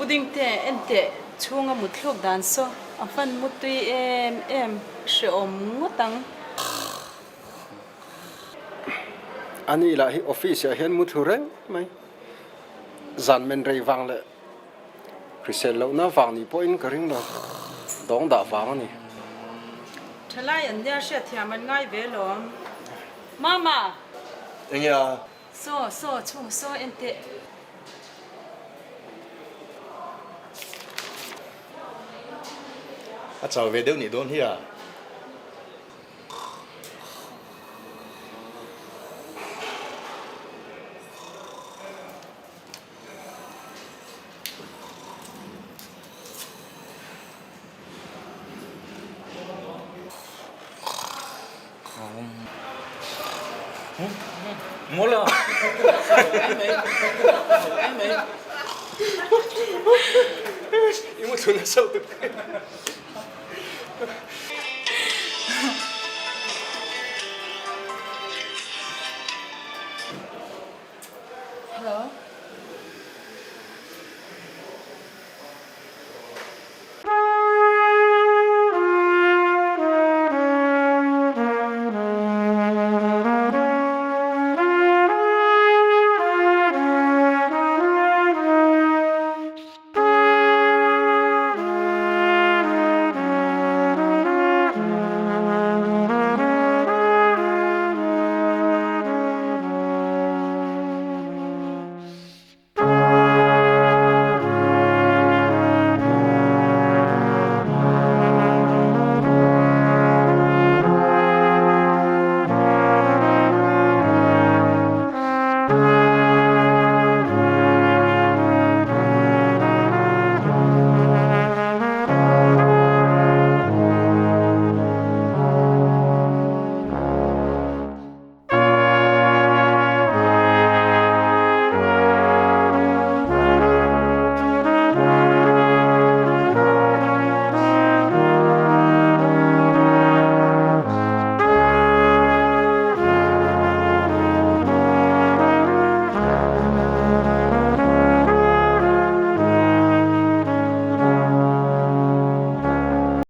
Pu Dingte, enteh, chhunga mutthluk dan saw a hman mutui em em hrehawm ngawt ang. Ani lah hi office ah hian muthlu reng mai. Zan men rei vang leh hrisel lohna vang ni pawhin ka ring lo. Dawng dah vang a ni. Thalai an nia hriatthiam an ngai ve lawm. Mama! Enge a? Saw, saw, chhung saw enteh. A chau ve deuh nih dawn hi a. Mawla. I mu thun a so tuk.